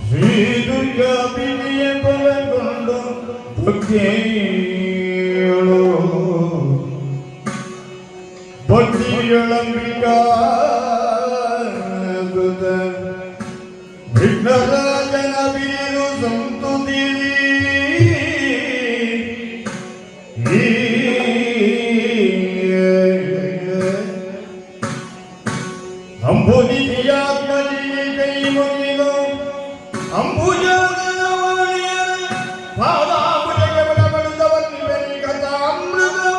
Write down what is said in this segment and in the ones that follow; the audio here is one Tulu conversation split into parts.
ಶ್ರೀ ದುರ್ಗಾಬಿಲಿಯ ಬಲಗೊಂಡು ಭಕ್ತಿಯಳು ಭಕ್ತಿಯಳಂಬಿಕಾ ವಿಘ್ನರಾಜನ ಬೀರು ಸಂತುತಿ. ಅಂಬುನಿಧಿಯಾತ್ಮಜಿ ಕೈ ಮುಗಿದು ಅಂಬುಜಾನವಾಣಿಯರ ಪಾದಾಂಬುಜಕ್ಕೆ ಬಲಪಡುತ್ತವನ್ನಿ ಕಥಾಮೃತವ.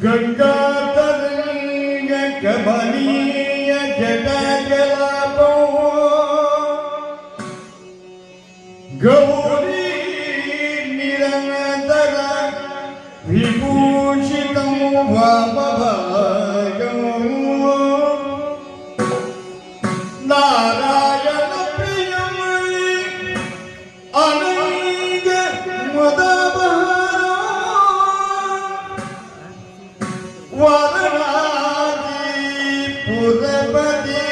ಗಂಗಾ ತರಂಗ ಕಮನೀಯ ಜಟಕಲಾಪೋ ಗೌರಿ ನಿರಂತರ ವಿಭೂಷಿತಂ ವಾಮಭಾಗಂ ನಾರಾಯಣ ಪ್ರಿಯಂ ಅನಂಗ ಮದಬಹರ ವಾರಣಾಸಿ ಪುರಪತಿ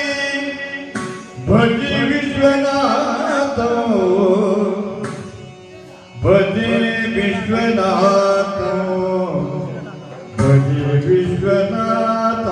ಭಜಿ ವಿಶ್ವನಾಥ, ಭಜಿ ವಿಶ್ವನಾಥ, ಭಜಿ ವಿಶ್ವನಾಥ.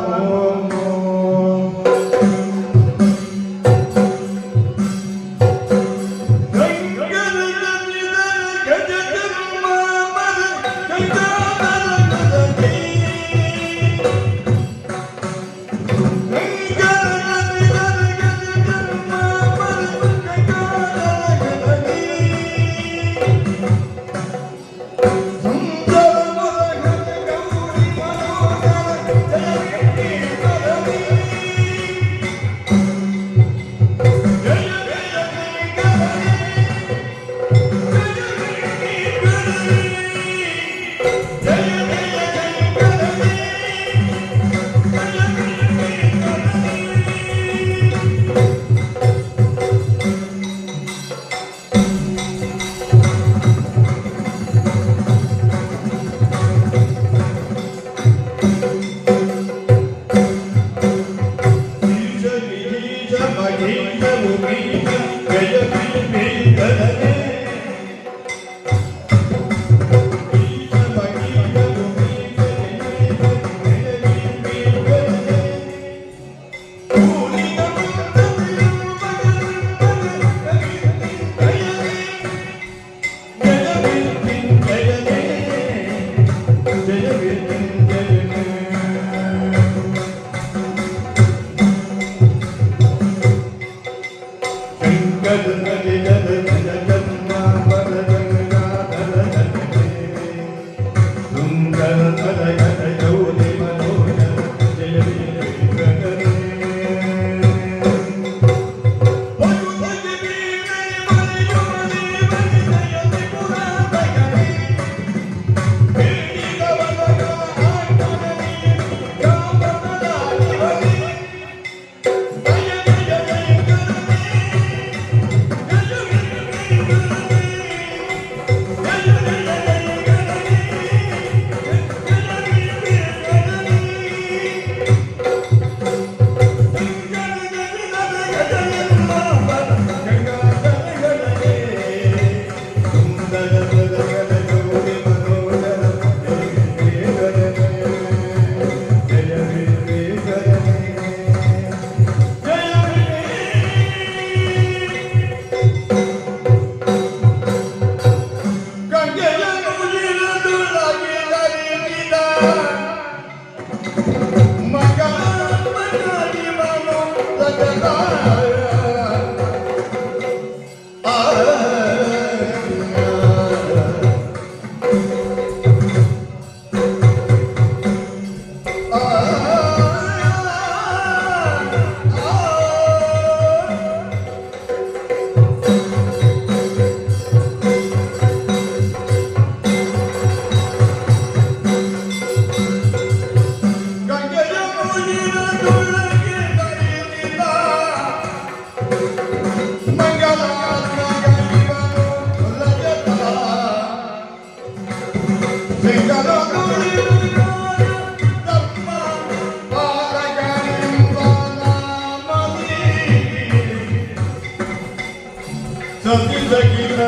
ಸತಿ ಸಖಿನ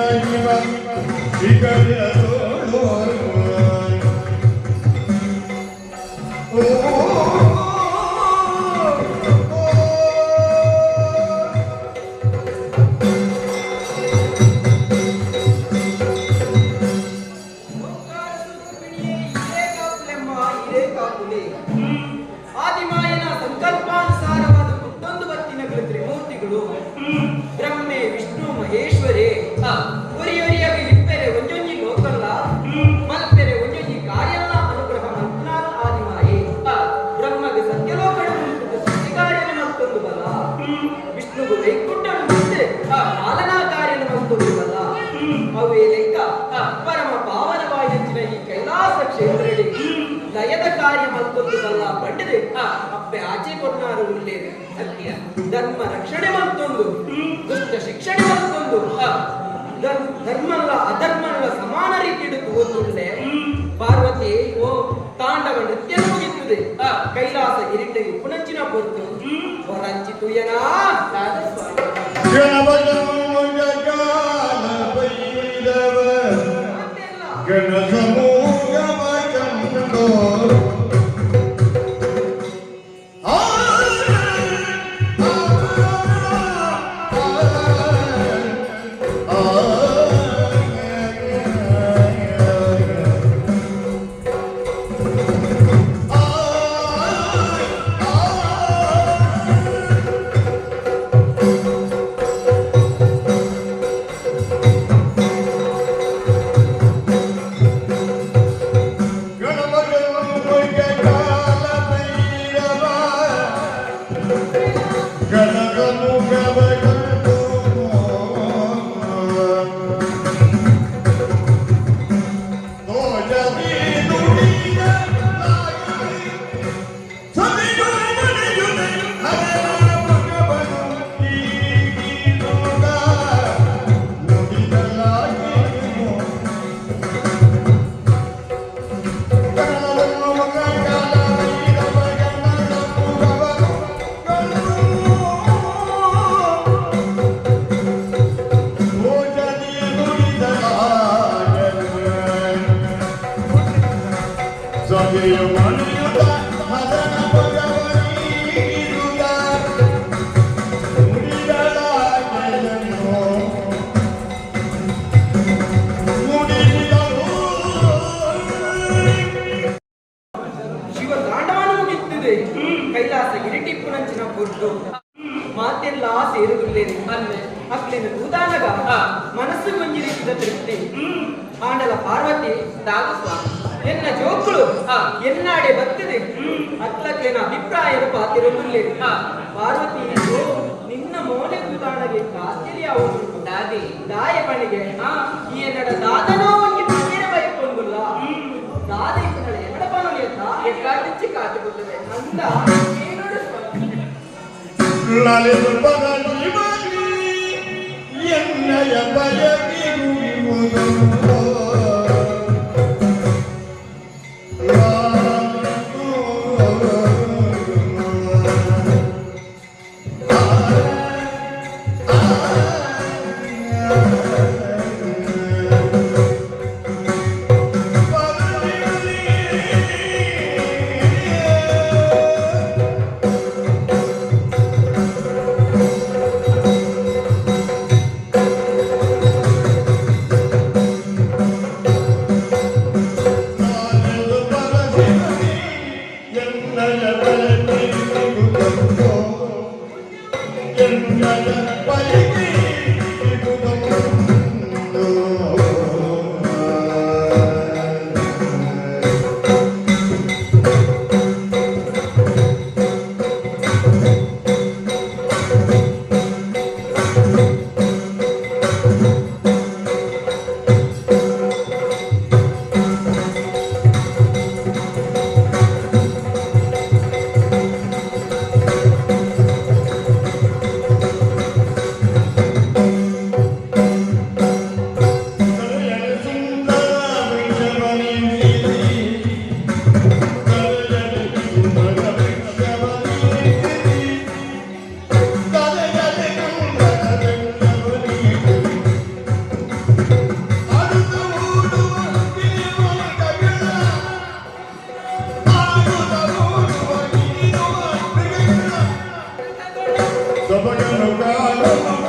ಶಿಖರದೋಳು. ಓ. ಓಂಕಾರ ಸ್ವರೂಪಿಣಿಯೇ, ಇದೇ ಕಾಪುಲೆಮ್ಮ, ಇದೇ ಕಾಪುಲೆ. ಆದಿಮಾಯನ ಸಂಕಲ್ಪಾನುಸಾರವಾದ ಪುಟ್ಟೊಂದು ಬತ್ತಿನಗಳು ತ್ರಿಮೂರ್ತಿಗಳು ಬ್ರಹ್ಮೆ ವಿಷ್ಣು ಮಹೇಶ್ವರೇ. ಒರಿಯೊರಿಯಾಗಿ ಇಪ್ಪೆರೆ ಒಂಜೊಂಜಿ ಲೋಕಲ್ಲ, ಮಲ್ಪೆರೆ ಒಂಜೊಂಜಿ ಕಾರ್ಯಲ್ಲ ಅನುಗ್ರಹ ಮಲ್ಪನಾದ ಆದಿಮಾಯೆ. ಬ್ರಹ್ಮಗೆ ಸತ್ಯಲೋಕಡು ಮುಂತು ಸೃಷ್ಟಿ ಕಾರ್ಯನ ಮಲ್ತೊಂದು ಬಲ, ವಿಷ್ಣುಗು ವೈಕುಂಠನು ಮುಂದೆ ಪಾಲನಾ ಕಾರ್ಯನ ಮಲ್ತೊಂದು ಬಲ. ಅವೇ ಲೆಕ್ಕ ಪರಮ ಪಾವನವಾದಂಚಿನ ಈ ಕೈಲಾಸ ಕ್ಷೇತ್ರಡಿ ಲಯದ ಕಾರ್ಯ ಮಲ್ತೊಂದು ಬಲ್ಲ ಪಂಡಿದೆ ಅಪ್ಪೆ ಆಚೆ ಕೊಟ್ನಾರು ಉಳ್ಳೇರು. ಸತ್ಯ ಧರ್ಮ ರಕ್ಷಣೆ ಮಲ್ತೊಂದು, ದುಷ್ಟ ಶಿಕ್ಷಣೆ ಮಲ್ತೊಂದು, ಧರ್ಮಲ್ಲ ಅಧರ್ಮಲ್ಲ ಸಮಾನ ರೀತಿಯಲ್ಲಿ ತೋದುಳ್ಳೆ. ಪಾರ್ವತಿ ಓ ತಾಂಡವ ನೃತ್ಯ ಮುಗಿಯುತ್ತದೆ. ಕೈಲಾಸ ಗಿರಿಟೆಗೆ ಪುನಂಚಿನ ಪೊರ್ತು ಹೊರಂಚಿ ತುಯನಾ ಸ್ವಾಮಿ. ಗಣಪಜಾಲ ಭೈರವ. ಮತ್ತೆಲ್ಲ ಗಣ ಸಮೂಹವ ಕಂಡೋ. ಆ ಆ ಆ ಗಣಪಜಾಲ ಭೈರವ ಗಣ ಸಮೂಹವ ಕಂಡೋ. ದೋಷದಿ ನುಡಿದ ನುಡಿದಲಾಗಿ. ಮುಡಿದಳು. ಶಿವ ತಾಂಡವನು ಮುಗಿಯುತ್ತದೆ. ಕೈಲಾಸ ಗಿರಿಟಿಪ್ಪುನಂಚಿನ ಪೊರ್ತು ಮಾತೆಲ್ಲ ಸೇರುದುಲ್ಲೇನೆ ಅಲ್ಲೆ ಅಕ್ಲೆನ ತೂದಾನಗ ಮನಸ್ಸು ಒಂಜಿ ರೀತಿದ ತೃಪ್ತಿ. ಆಂಡಲ ಪಾರ್ವತಿ ದಾದ ಸ್ವಾಮಿ, ಎನ್ನ ಜೋಕುಳು ಎನ್ನಾಡೆ ಬತ್ತದೆ ಅಕ್ಲಕ್ಲೆನ ಅಭಿಪ್ರಾಯದ ಪಾತಿರೊಂದುಲ್ಲೆ. ಪಾರ್ವತಿ ಓ, ನಿನ್ನ ಮೋನೆ ತೂದಾನಗೆ ಆಶ್ಚರ್ಯ ಅವನು ದಾದಿ ದಾಯ ಪಣಿಗೆ ಈ ಎನ್ನಡ ದಾದನೋ ಒಂಜಿ ಪಂಜರ ಬಯಕೊಂದುಲ್ಲ. ದಾದ ಇಪ್ಪುನಳ ಎನ್ನಡ ಪನೊಲಿಯತ್ತ ಎಕ್ಕಾಟಿಚ್ಚಿ ಕಾತುಕೊಳ್ಳುವೆ ಅಂದ ಏನೋಡು ಸ್ವಾಮಿ. ಲಲಿತ ಪದ ಶಿವನಿ ಎನ್ನಯ ಬಯಕಿರುವುದು.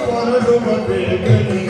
ಹೊರಡುವ ಬೇಗನೆ.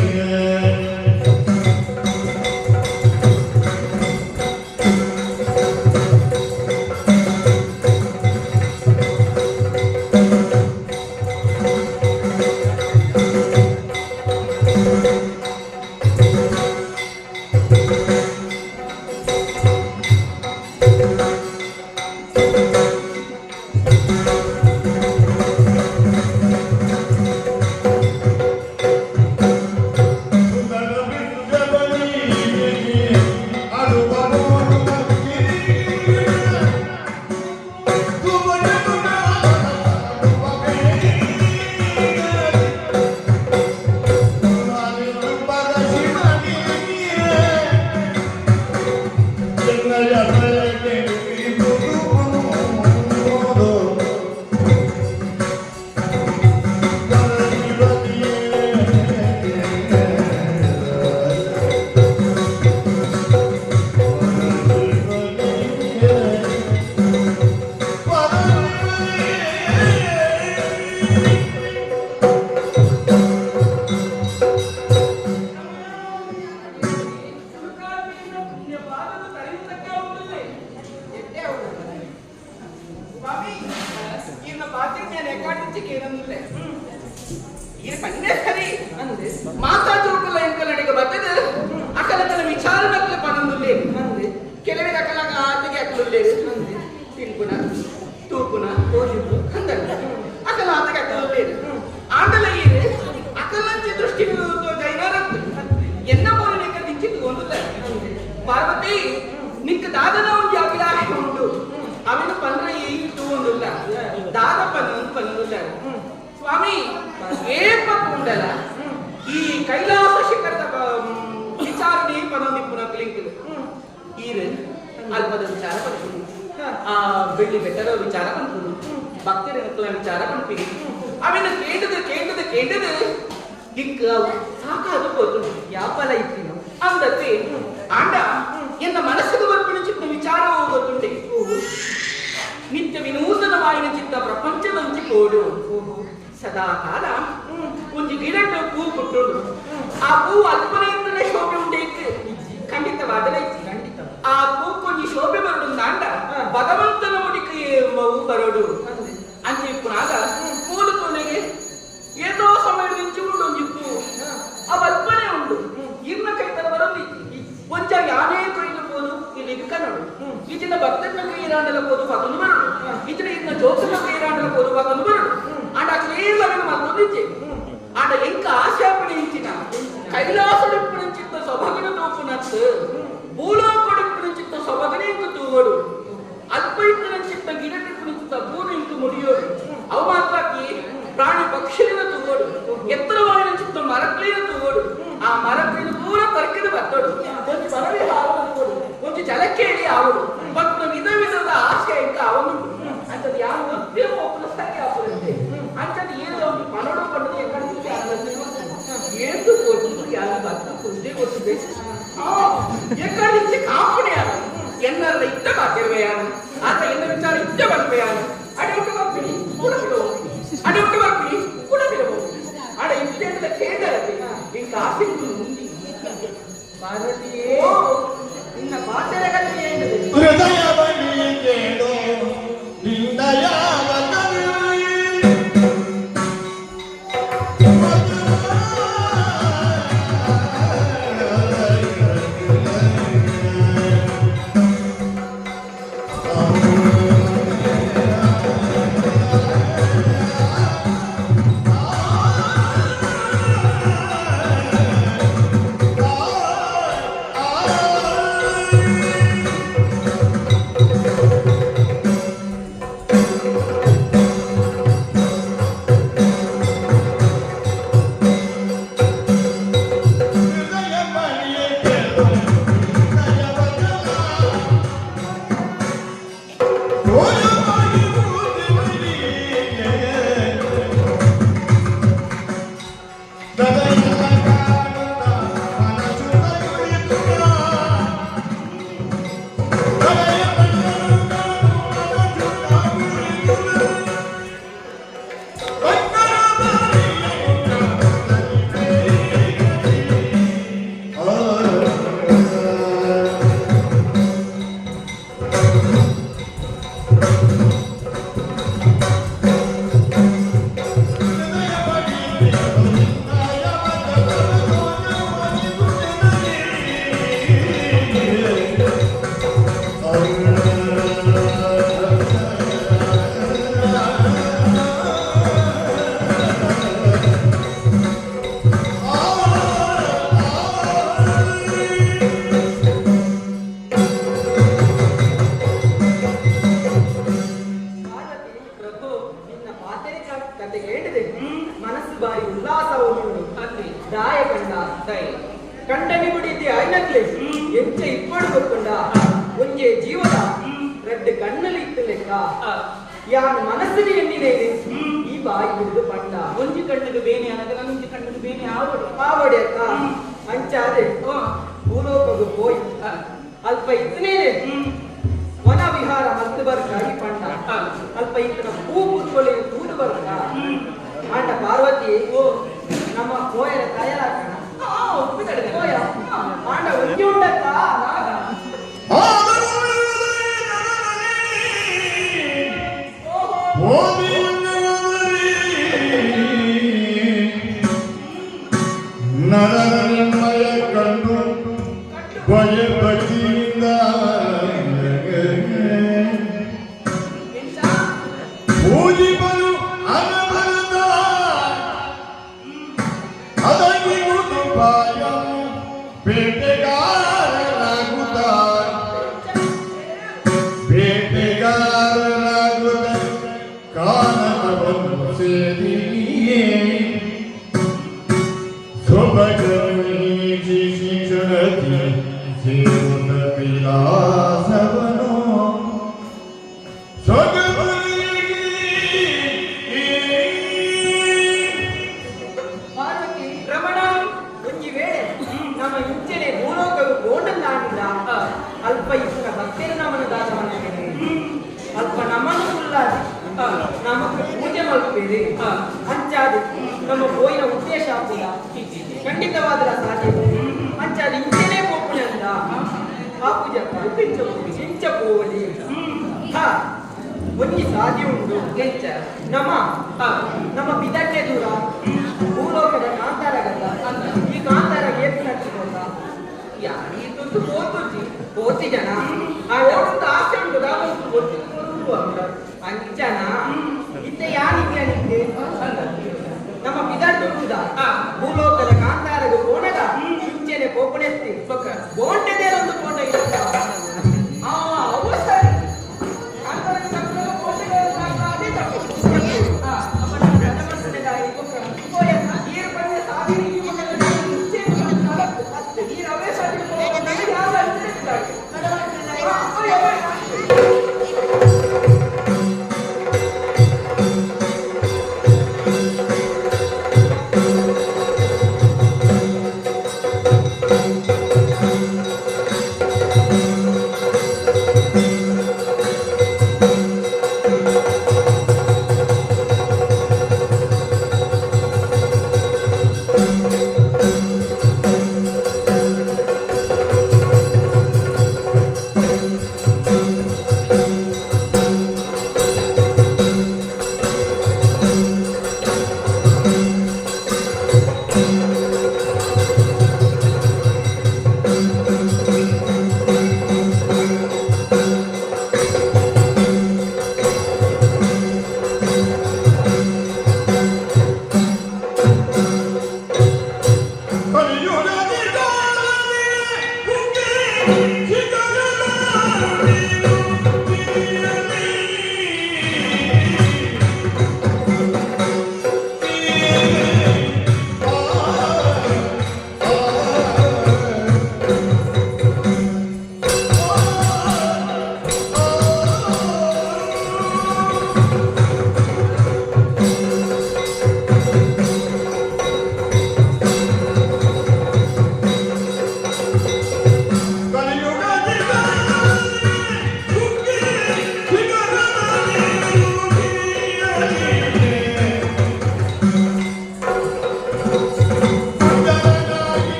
ಸ್ವಾಮಿ, ಈರ್ನ ಪಾತ್ರೆ ಎಕ್ಕಾಟಿಂಚಿ ಕೇನಂದುಲ್ಲೆ. ಈರ್ ಪನ್ನೆ ಸರಿ. ಅಂದೆ. ಮಾತಾ ಜೋಕುಲ ಎಂಕಲಡಿಗ ಬತ್ತದ ಅಕಲಕಲ ವಿಚಾರನಕ್ಲೆ ಪನೊಂದುಲ್ಲೆ. ಅಂದೆ. ಕೆಲವೇರ ಅಕಲಾಗ ಆತಿಗೆ ಅಕಲುಲ್ಲೇರು. ಅಂದೆ. ತಿನ್ಪುನ ತೂಪುನ ತೋಜಿದ್ದು. ಅಂದಲ್ಲ, ಅಕಲ ಆತಗೆ ಅಕಲುಲ್ಲೇರು. ಆಂಡಲ ಈರು ಅಕಲಂಚಿ ದೃಷ್ಟಿ ಜೈನಾರತ್ತು ಎನ್ನ ಬೋಲನೆಕ ದಿಕ್ಕಿತ್ತು ಒಂದುಲ್ಲ. ಅಂದೆ. ಪಾರ್ವತಿ, ನಿಕ್ಕ ದಾದನ ಒಂದು ಅಭಿಲಾಷೆ ಉಂಟು. ಅವನ ಪಂದ್ರ ಈ ಒಂದುಲ್ಲ, ದಾದ ಪನ್ನು ಪನ್ನುಲ್ಲ. ಸ್ವಾಮಿ, ಏಪ ಉಂಡಲ ಈ ಕೈಲಾಸ ಶಿಖರದ ವಿಚಾರಣೆ ಪನೊಂದಿಪ್ಪುನ ಕ್ಲಿಂಕಲ್. ಈರು ಅಲ್ಪದ ವಿಚಾರ ಪನ್ಪುನು, ಆ ಬೆಳ್ಳಿ ಬೆಟ್ಟದ ವಿಚಾರ ಪನ್ಪುನು, ಭಕ್ತರ ವಿಚಾರ ಪನ್ಪಿಗೆ. ಅವಿನ ಕೇಂಡದ ಕೇಂಡದ ಕೇಂಡದ ಇಂಕ್ ಅವು ಸಾಕಾದು ಪೋತುಂಡು. ಯಾಪಲ ಇತ್ತಿನ. ಅಂದತ್ತೆ. ಆಂಡ ಎನ್ನ ಮನಸ್ಸಿಗೆ ಬರ್ಪಿನ ಚಿತ್ತ ವಿಚಾರವೂ ಗೊತ್ತುಂಟೆ. ನಿತ್ಯ ವಿನೂತನವಾಯಿನ ಚಿತ್ತ ಪ್ರಪಂಚದಂಚಿ ಕೋಡು. ಸದಾ ಕಾಲ ಒಂಜಿ ಗಿಡಕ್ಕೆ ಪೂ ಪುಟ್ಟುಂಡು. ಆ ಪೂ ಅಲ್ಪನೆಯಿಂದಲೇ ಶೋಭೆ ಉಂಟೆ? ಖಂಡಿತವಾದಲೇ. ಖಂಡಿತ. ಆ ಪೂ ಕೊಂಜಿ ಶೋಭೆ ಬರೋಡು ಅಂಡ ಭಗವಂತನ ಮುಡಿಕೆ ಮಗು ಬರೋಡು. ಅಂದೆ. ಅಂಚೆ ಇಪ್ಪುನಾಗ ಮೂಲ ತೊಲೆಗೆ ಏತೋ ಸಮಯದಿಂದ ಉಂಡು ಒಂಜಿ ಪೂ. ಅವ ಅಲ್ಪನೆ ಉಂಡು. ಇರ್ನ ಕೈತಲ ಬರೋದು ಒಂಜ ಯಾನೇ ಕೊಯ್ಲು ಪೋದು ಇಲ್ಲಿಗೆ ಕನ್ನಡು. ಈಚಿನ ಭಕ್ತನ ಕೈರಾಂಡಲ ಪೋದು ಪತನು ಬರಡು. ಈಚಿನ ಇರ್ನ ಜೋಕನ ಕೈರಾಂಡಲ ಪೋದು ಪತನು ಬರಡು. ಆಂಡ ಅಕ್ಲೇರ್ಲಗನ ಮತ್ತೊಂದಿಜ್ಜೆ. ಆಂಡ ಎಂಕ ಆಶಾಪಣೆ ಇಂಚಿನ ಕೈಲಾಸಡಿಪ್ಪುನಂಚಿತ್ತ ಸೊಬಗನ ತೋಪುನತ್ತು, ಭೂಲೋಕಡಿಪ್ಪುನಂಚಿತ್ತ ಸೊಬಗನ ಇಂಕು ತೂವಡು, ಅಲ್ಪ ಇತ್ತನಂಚಿತ್ತ ಗಿಡಟಿಪ್ಪುನಂಚಿತ್ತ ಬೂನು ಇಂಕು ಮುಡಿಯೋಡು. ಅವು ಮಾತ್ರಕ್ಕೆ ಪ್ರಾಣಿ ಪಕ್ಷಿನ ತೂವಡು, ಎತ್ತರವಾಯಿನಂಚಿತ್ತ ಮರಕ್ಲಿನ ತೂವಡು. ಆ ಮರಕ್ಲಿನ ಪೂರ ತರ್ಕದ ಬತ್ತೋಡು. ಒಂಜಿ ಮರವೇ ಹಾವು ತೂವಡು, ಒಂಜಿ ಜಲಕ್ಕೇಳಿ ಆವಡು ಮತ್ತು ವಿಧ ವಿಧದ ಆಸೆ ಇಂಕ ಅವನುಂಟು. ಅಂಥದ್ದು ಯಾವ ಒತ್ತೇ ಒಪ್ಪನ ಸರಿ ಆಪುರಂತೆ. ಅಂಥದ್ದು ಏನು ಒಂದು ಪನೋಡು ಪಣ್ಣದು ಎಕ್ಕಡ ಏಂದು పోతుంది. ಯಾರು ಭಕ್ತ కుందే ಗೊತ್ತಿದೆ ಎಕ್ಕಡ నుంచి ಕಾಪುಣೆಯಾನು ಎನ್ನರ ಇತ್ತ ಬಾತಿರ್ವೆಯಾನು ಆತ ಎನ್ನ ವಿಚಾರ ಇತ್ತ ಬರ್ಪೆಯಾನು. ಅಡೆ ಉಂಟು ಬರ್ಪಿನಿ ಕೂಡ ಬಿಡುವು, ಅಡೆ ಉಂಟು ಬರ್ಪಿನಿ ಕೂಡ ಬಿಡುವು. ಅಡ ಇತ್ತೆಂದ ಕೇಂದ್ರಕ್ಕೆ ಇಂಕ ಆಸಕ್ತಿ ఉంది. ಪಾರ್ವತಿಯೇ, ನಿನ್ನ ಪಾತ್ರೆಗಳು ಏನಿದೆ? ಹೃದಯ ಬಲಿ ಕೇಳೋ ನಿನ್ನಯ. ಉಲ್ಲಾಸ ಉಂಡು. ಅಂದೆ. ದಾಯ ಕಂಡ ದಯ. ಕಂಡನಿ ಗುಡಿದ್ದೆ ಆಯ್ನಕ್ಲೆ ಎಂಚ ಇಪ್ಪಡು ಗೊತ್ತುಂಡ? ಒಂಜೆ ಜೀವದ ರಡ್ಡು ಕಣ್ಣಲ್ಲಿ ಇತ್ತು ಲೆಕ್ಕ. ಯಾನ್ ಮನಸ್ಸಿನ ಎಣ್ಣಿನೇನೆ ಈ ಬಾಯಿ ಬಿಡುದು ಪಂಡ. ಒಂಜಿ ಕಣ್ಣಿಗೆ ಬೇನೆ ಆನಗ ಒಂಜಿ ಕಣ್ಣಿಗೆ ಬೇನೆ ಆವಡು. ಆವಡೆ ಅಕ್ಕ, ಅಂಚಾದೆ ಭೂಲೋಕಗು ಪೋಯ್ ಅಲ್ಪ ಇತ್ತನೇನೆ ವನ ವಿಹಾರ ಮಲ್ತು ಬರ್ಕ ಈ ಪಂಡ. ಅಲ್ಪ ಇತ್ತನ ಪೂ ಪುತ್ಕೊಳ್ಳಿ ತೂದು ಬರ್ಕ. ಆಂಡ ಪಾರ್ವತಿ, ಓ. ನಮ್ಮ ಕೋಯರ ತಯಾರಾಕಣ. ಒಪ್ಪಿದಡೆ. ಕೋಯ ಆಂಡ ಒಂಜಿ ಉಂಡಕ್ಕ. ನರನಿರ್ಮಯ ಕಂಡು ಭಯ ಭಕ್ತಿಯಿಂದ ಎಂತ? ಪೂಜಿಬರು ಅನವರತ ಅದಗಿರುವುದು ಪಾಯವು ಬೇಟೆಗಾರನಾಗುತ್ತ ಬೇಟೆಗಾರನಾಗುತ್ತ ಕಾನನವನ್ನು ಸೇರಿಯೇ ಸೊಬಗನು ಶಿಕ್ಷಣತಿ ಸೇರುತ್ತ ಕೈಲಾಸವನು ಸೊಗಬುಲಿ. ಪಾರ್ವತಿ, ರಮಣ. ಒಂಜಿ ವೇಳೆ ನಮ್ಮ ಇಂಚನೆ ಭೂಲೋಕವು ಗೋಂಡಂದಾಂಡ ಅಲ್ಪ ಇಪ್ಪುನ ಭಕ್ತರ ನಮನ ದಾಸ ಮನ್ಪೇನೆ. ಅಲ್ಪ ನಮನ ಕುಲ್ಲಾದಿ ನಮಕ್ ಪೂಜೆ ಮಲ್ಪೇರಿ. ಅಂಚಾದಿ ನಮ್ಮ ಪೋಯಿನ ಉದ್ದೇಶ ಆಪುದ ಖಂಡಿತವಾದ ಸಾಧ್ಯ. ಅಂಚಾದಿ ಇಂಚನೆ ಪೋಪುಣೆ ಅಂದ ಆ ಪೂಜೆ ಇಂಚ ಪೋವಲಿ. ಹಾ, ಒಂಜಿ ಸಾಧ್ಯ ಉಂಟು. ಎಂಚ? ನಮ್ಮ ನಮ್ಮ ಬಿದಟ್ಟೆ ದೂರ ಭೂಲೋಕದ ಕಾಂತಾರಗಲ್ಲ. ಈ ಕಾಂತಾರ ಏತ್ ನಡ್ಸಿಕೊಂಡ? ಯಾರೀತೊಂದು ಪೋತುಜಿ. ಪೋತಿ ಜನ. ಓಡುಂದು ಆಸೆ ಉಂಟು, ದಾದಂತು ಗೊತ್ತಿಲ್ಲ ಅಂದ. ಅಂಚನ ಇತ್ತೆ ಯಾನಿದ್ಯಾ ನಿಂಗೆ? ನಮ್ಮ ಬಿದಡ್ಡು ಉಂಟುದ ಭೂಲೋಕದ ಕಾಂತಾರಗ ಕೋಣಗ ಇಂಚೆನೆ ಪೋಪಣೆತ್ತಿ ಬೊಕ್ಕ? ಬೋಂಟೆದೇರೊಂದು ಕೋಣ ಇತ್ತ. ಆ, ಅವು ಸರಿ. ಕಾಂತಾರಕ್ಕೆ ತಕ್ಕುನಗ ಕೋಟೆಗಾರ ಅದೇ ತಪ್ಪು. ಅಪ್ಪ ನಮ್ಮ ದಡ ಮನ್ಪುನೆದಾಯಿ. ಪೋಯಕ್ಕ. ಈರು ಪಂಡ ಸಾವಿರ ಈ ಮಗನ ಮುಂಚೆ ನಾಲ್ಕು ಹತ್ತು ಈ ರವೆ ಸಾವಿರ ಯಾವ ಅಂತಿರ್ತಾರೆ. ದಡ ಮನ್ಪುನೆದಾಯಿ. ಓಯ್ ಓಯ್.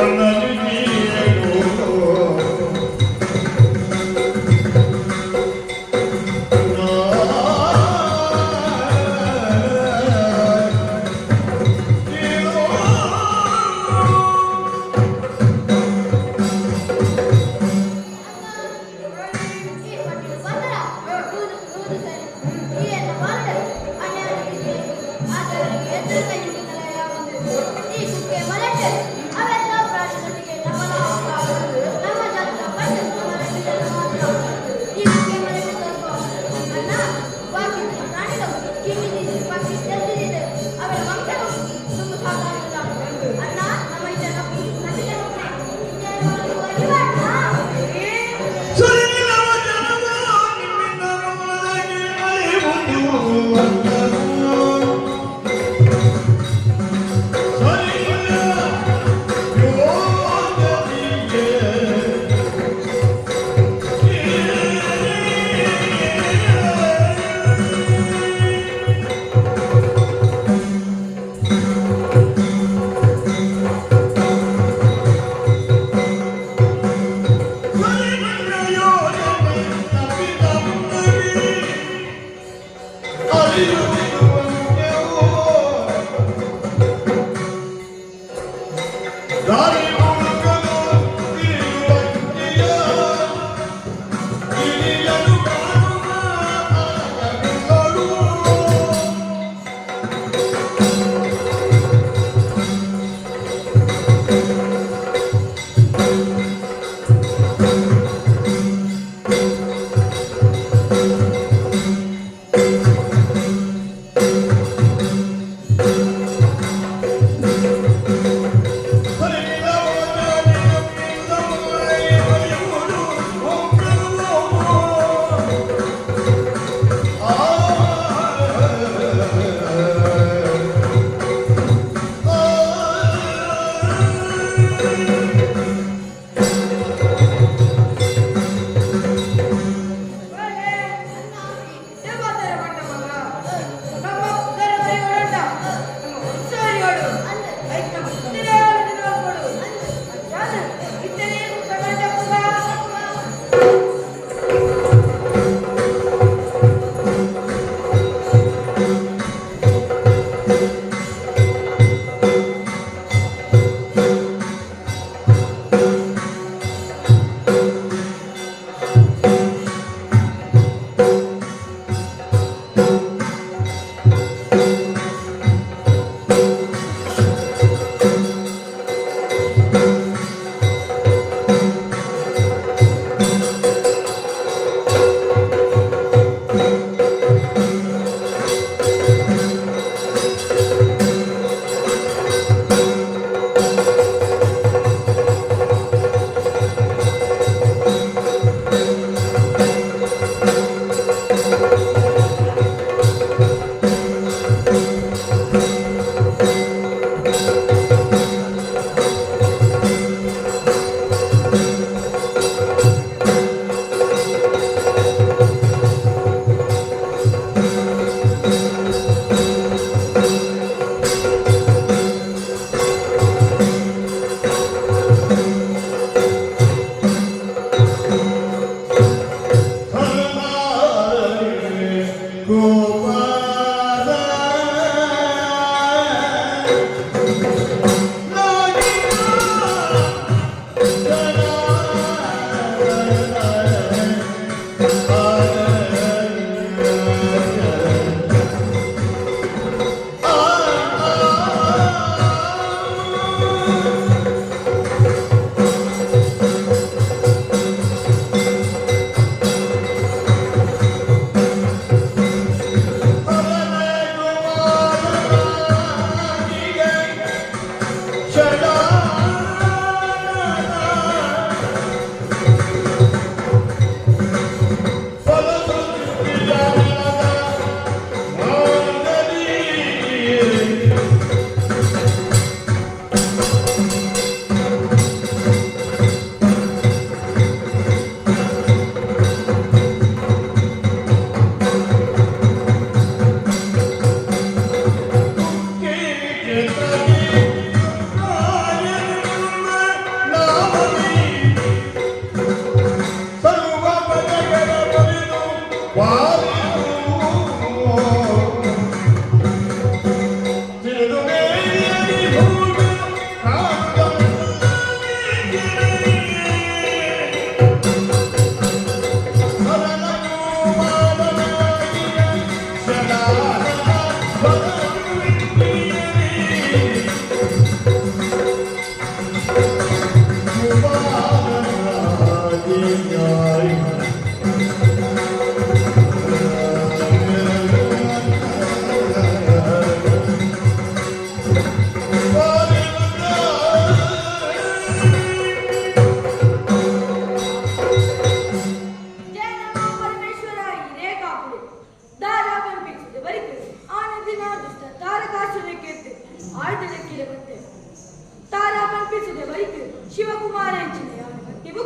ಸರಿ.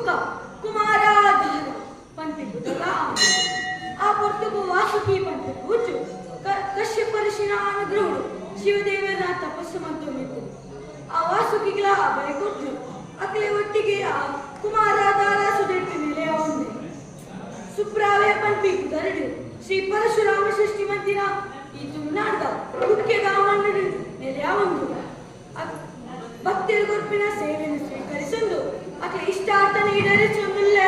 ಬುಕ್ಕ ಕುಮಾರಾಧಾರ ಪನ್ಪಿ ಪುದರ್ಲ ಆಂಡ್. ಆ ಪೊರ್ತುಗು ವಾಸುಕಿ ಪನ್ಪಿ ಪೂಜು ಕಶ್ಯಪ ಋಷಿನ ಅನುಗ್ರಹುಡು ಶಿವದೇವರ ತಪಸ್ಸು ಮಂತೊಂದಿತ್ತು. ಆ ವಾಸುಕಿಗ್ಲ ಅಭಯ ಕೊರ್ದು ಅಕ್ಲೆ ಒಟ್ಟಿಗೆ ಆ ಕುಮಾರಾಧಾರ ಸುದೆಟ್ಟು ನೆಲೆಯ ಒಂದೆ. ಸುಬ್ರಾವ್ಯ ಪನ್ಪಿ ಪುದರ್ಡ್ ಶ್ರೀ ಪರಶುರಾಮ ಸೃಷ್ಟಿ ಮಂತಿನ ಈ ತುಳುನಾಡ್ದ ಕುಕ್ಕೆದ ಮಣ್ಣುಡು ನೆಲೆಯ ಒಂದು. ಭಕ್ತರು ಕೊರ್ಪಿನ ಸೇವೆಯನ್ನು ಸ್ವೀಕರಿಸೊಂದು ಅಕ್ಲೆ ಇಷ್ಟಾರ್ಥನ ಈಡೇರಿಸೊಂದುಲ್ಲೆ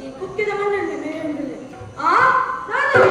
ಈ ಕುಕ್ಕೆದ ಮಣ್ಣನ್ನು ಮೇರೆಯೊಂದುಲ್ಲೆ ಆ ನಾನು.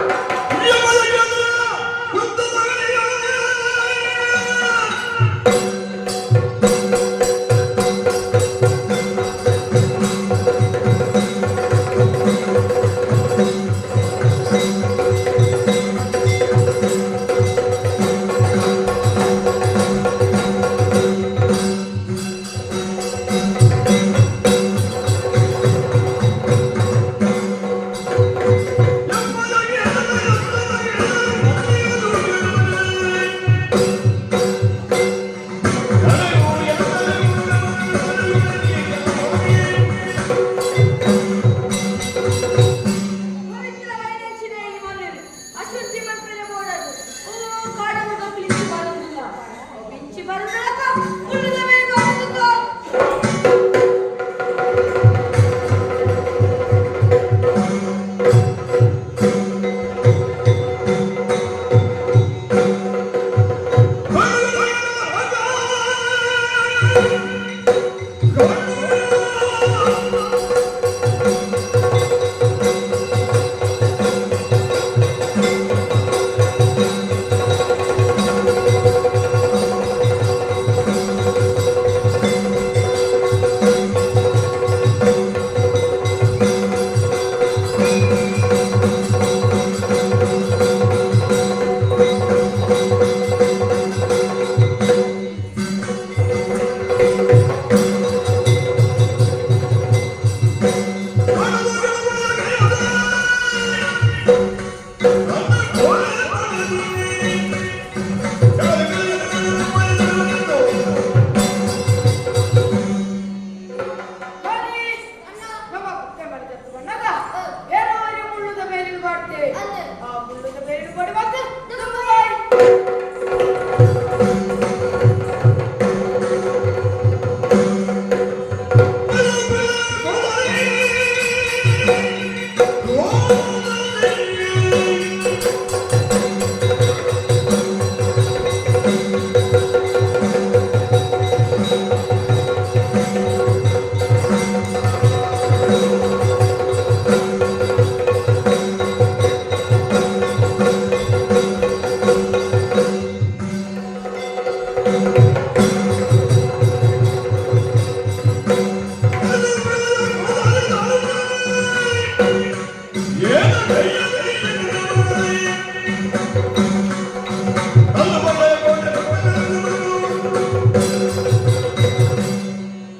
ಪವಿತ್ರ ವೈರಚಿನ ಈ ಮಣ್ಣು ಅಶುದ್ಧಿ ಮನ್ಪೆರೆ ಬೋಡದು. ಓ ಕಾಡನ್ನು ಕಪ್ಪಿಲಿಂಚಿ ಬರುವುದಿಲ್ಲ, ಮಿಂಚಿ ಬರುದಲಕ ಮುಳ್ಳುದ ಮೇಲೆ ಬರುದುಕ. ನಮ್ಮ ಕುಕ್ಕೆ ಮನೆ ಬಂದಾಗ ಏನೋ ಮುಳ್ಳುದ ಮೇಲೆ ಮಾಡ್ತೇವೆ. ಆ ಮುಳ್ಳುದ ಮೇಲೆ ಕೊಡುವಾಗ ನಮ್ಮ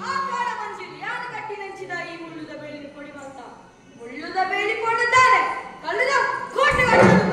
ಆ ಕಾಡ ಮಂಜಿಲ್ ಯಾರು ಕಟ್ಟಿ ನಂಚಿದ ಈ ಮುಳ್ಳುದ ಬೇಲಿ ಕೊಡಿ ಮಂತ? ಮುಳ್ಳುದ ಬೇಲಿ ಕೊಂಡಿದ್ದಾನೆ ಕಲ್ಲದ ಕೋಟೆ ಕಟ್ಟುತ್ತ.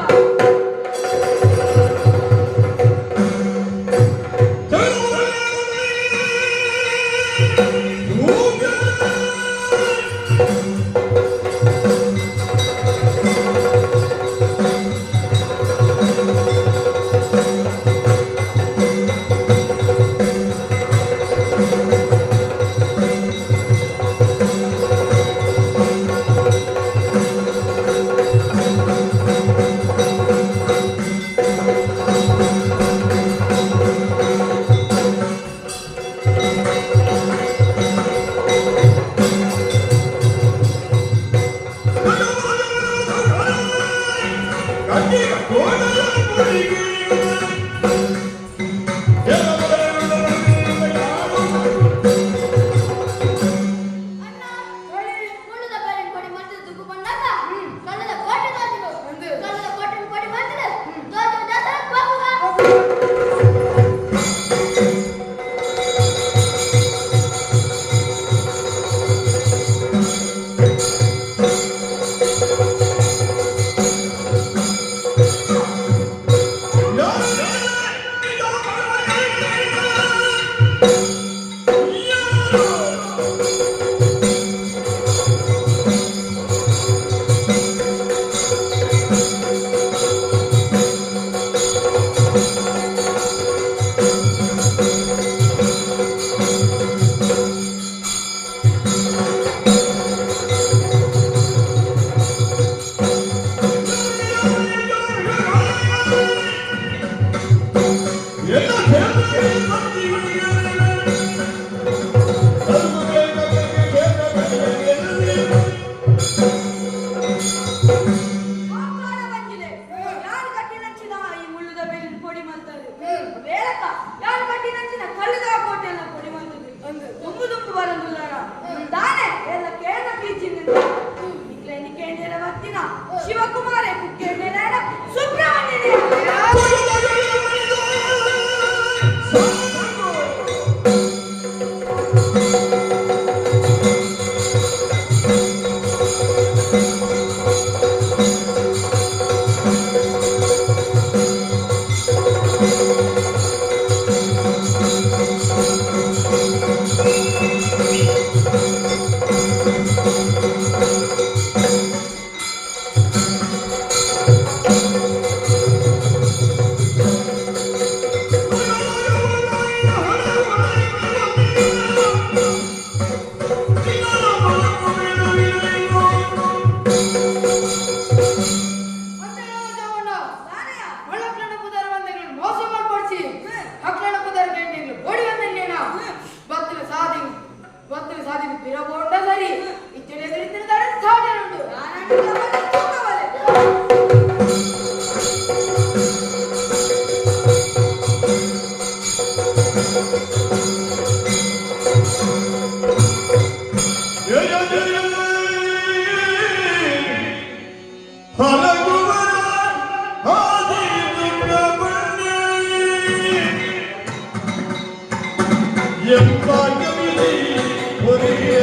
ಪೊರೆಯೇ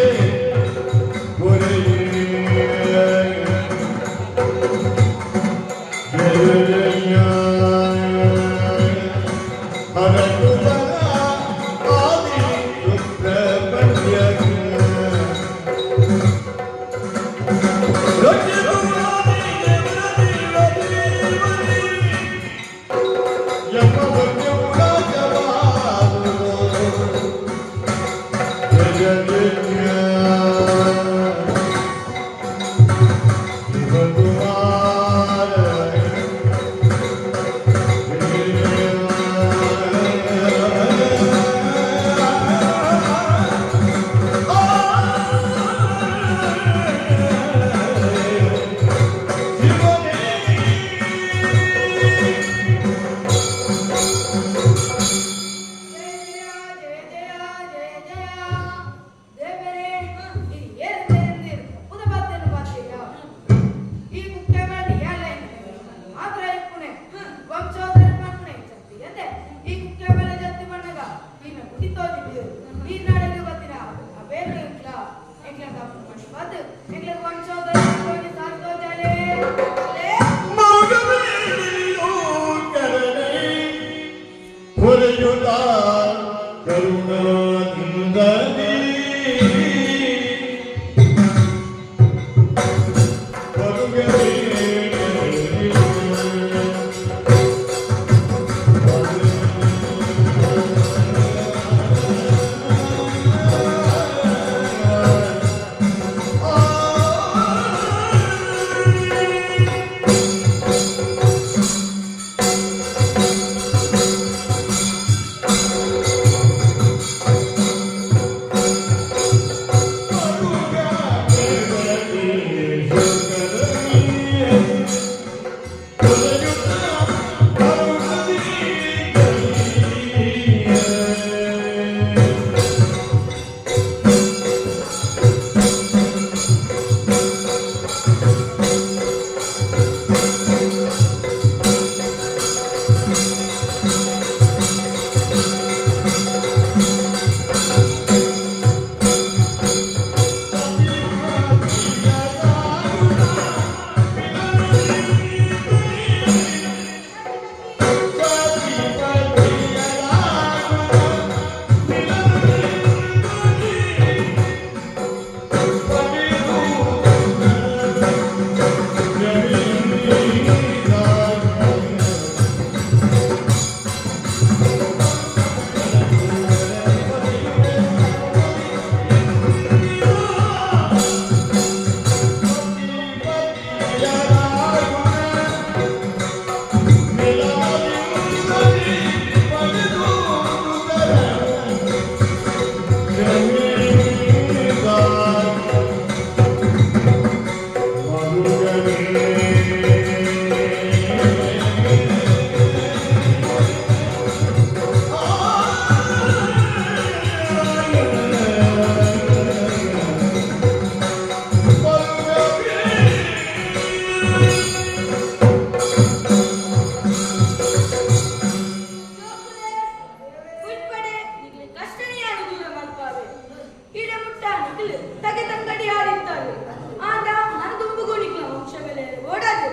ಪೊರೆಯೇ. ಜಯ ಜಯ ಹರಕುಮರ ಆದಿ ಸುಬ್ರಹ್ಮಣ್ಯ. ಜಯ ಜಯ ಜಯ ಜಯ ಜಯ ದೇವರೇ, ಇದು ಏನು ದೇವರು ತಪ್ಪುದ ಬಾತೇನು ಬಾತೀಯ. ಈ ಕುಕ್ಕೆಗಳಲ್ಲಿ ಏಳ ಮಾತ್ರ ಇಪ್ಪುಣೆ ವಂಶೋಧರ ಪನ್ಪುಣೆ ಜತ್ತಿ ಅಂದೆ. ಈ ಕುಕ್ಕೆ ಮೇಲೆ ಜತ್ತಿ ಬಣ್ಣಗ ಈನ ಗುಡಿ ತೋಜಿದ್ದು ಈ ನಾಡಲ್ಲಿ ಬತ್ತಿನ ಅವೇನು ಇಟ್ಲ ಎಂಗ್ಲ ತಪ್ಪು ಮಣಿ ಬಾತು ಎಂಗ್ಲ ವಂಶೋಧರ ಹೋಗಿ ಸಾರ್ತೋಜಾಲೆ. ಕರುಣಾದಿಂದಲೇ ಉಳ್ಪಡೆ ನಿಗ್ಲೆ ಕಷ್ಟನಿಯಾನು ದೂರ ಮಲ್ಪಾವೆ. ಈಡ ಮುಟ್ಟ ನಿಗ್ಲು ತಗೆ ತಂಗಡಿ ಆಡಿತ್ತಾರೆ. ಆಂಡ ನನ ದುಂಬುಗು ನಿಗ್ಲ ವಂಶ ಬೆಲೆ ಓಡಾದು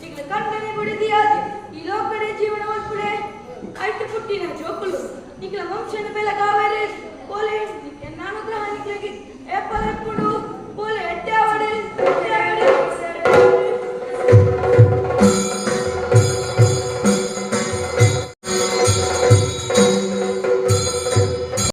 ನಿಗ್ಲ ಕಣ್ಣನೆ ಬುಡಿದಿಯಾದಿ ಈ ಲೋಕಡೆ ಜೀವನ ಒಲ್ಪುಡೆ. ಐಟು ಪುಟ್ಟಿನ ಜೋಕುಲು ನಿಗ್ಲ ವಂಶನ ಬೆಲಗಾವರೆ. ಓಲೆ ಎನ್ನ ಅನುಗ್ರಹ ನಿಗ್ಲಗೆ.